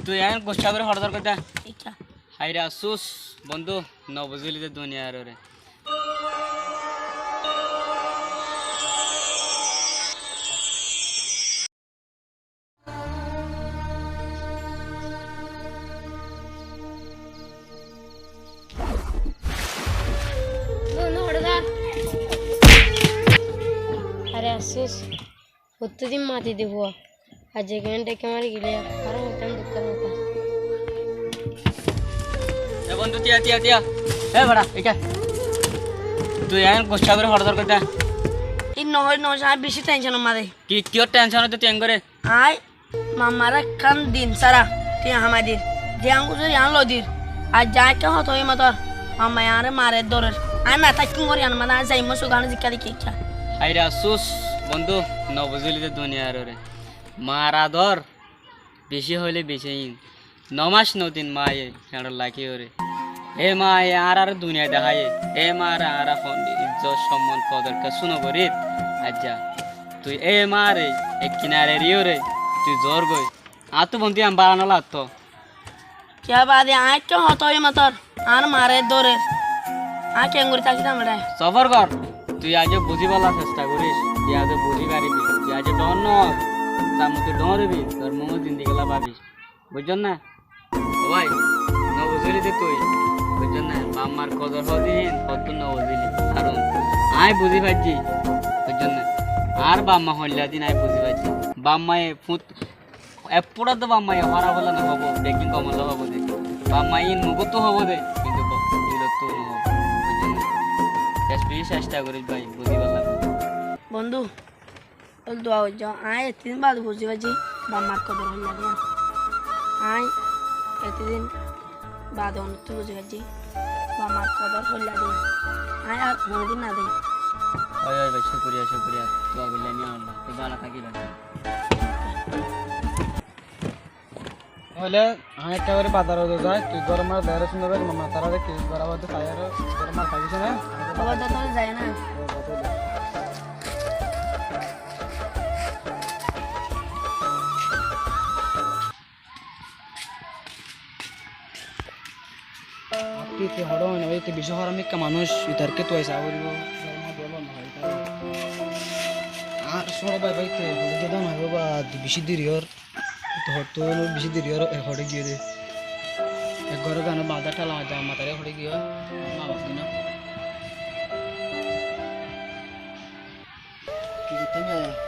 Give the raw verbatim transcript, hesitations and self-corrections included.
Tui eén guccá gorí hoçé zar goiddá? Háire Afsús bondú, no buzíli de duniyar ore. Are Afsús, hottó din mati de fua. Aijja keén dhekká mari gilé, aró hoitám dukkór hotá. E bondú, tiya, tiya, tiya. E bera, eká. Tui eén guccá gorí hoçé zar goiddá? Ín no hoóir, no hoóir, aññí bicí tension ot mazé. Ki, kiyór tension ot tui eén goré? Aññí mammare ekkán din sára tui hamai dir. Ziyán guzor yían loi dir. Aijja aññí ekká hotá hoiyúm tor, mammaye añáre marer dórer. Aññí no táikkum gorí yían mazé, aññí zaiyum suk, añáre zikká dekí ekká. Háire Afsús bondú, no buzíli de duniyar ore. Mar ador bicí hoilé bicí ín. No mac no din maye feñçot lakíyoré. E maye añáráre duniyai deháiye. E maáre añára hon izzot, somman, kodor kessú no gorír. Aijja tui e maáre ek kinare eriyóre tui zoór goi. Añáttu bondú yián bála no lattó. Kiyá baade aññí ekká hotá hoiyúm tor, añár mare dórer. Aññí keéngorí tákitam eçé? Sobor gor. Tui aijjó buzíbolla cesta goríc, tui aijjó buzí faribí. Tui aijjó dhoóñr no óos, zammo tui dhoóñr óibi, tor muúm zindigilla fabí. Buijjós né? Ó bái, no buzíli de tui. Buijjós né? Baf mar kodor hoóde híin hoddúr no buzíli. Karon aññí buzí faijjí. Buijjós né? Añár baf ma hoilla din aññí buzí faijjí. Baf maye fut Ek fúçat de baf maye hóraf ólla no hoibó, beggín gom ólla hoibó de. Baf maye ín mukóttu hoibó de, kintu bo-, dilottú no hoibó. Buijjó né? Bes beci cesta goríc bái, buzíbolla. Bondú, ól dua goijjó, aññí ettó din baade buzí faijjí, baf mar kodor hoilla de. Aññí ettó din baade onottú buzí faijjí, baf mar kodor hoilla de. Aññí ar honódin no dei. Ói, ói bái, cúkuriya, cúkuriya. Dua goillá ni Allah. Tui bála tákis bái. Óile, aññí ekkebaré bazarot zai, tui góror mazé dekísone, mama tarare ki gora hoó de sai, ar góror mazé tákis ne. Bazarot zai na. Añáttu ite hoçé hoó na bái, ite bicí hóramikká manúic, itarke tuai saá foribó. Añár cóñço bái, bái, ite hoçé giyé de no hoibó bá, bicí deri ór. Ite hottú bicí deri ór, e hoçé giyé de. Ek góror gana bañdá théla maijjé, matare hoçé giyé, ma baf dina. Ki goittám yá?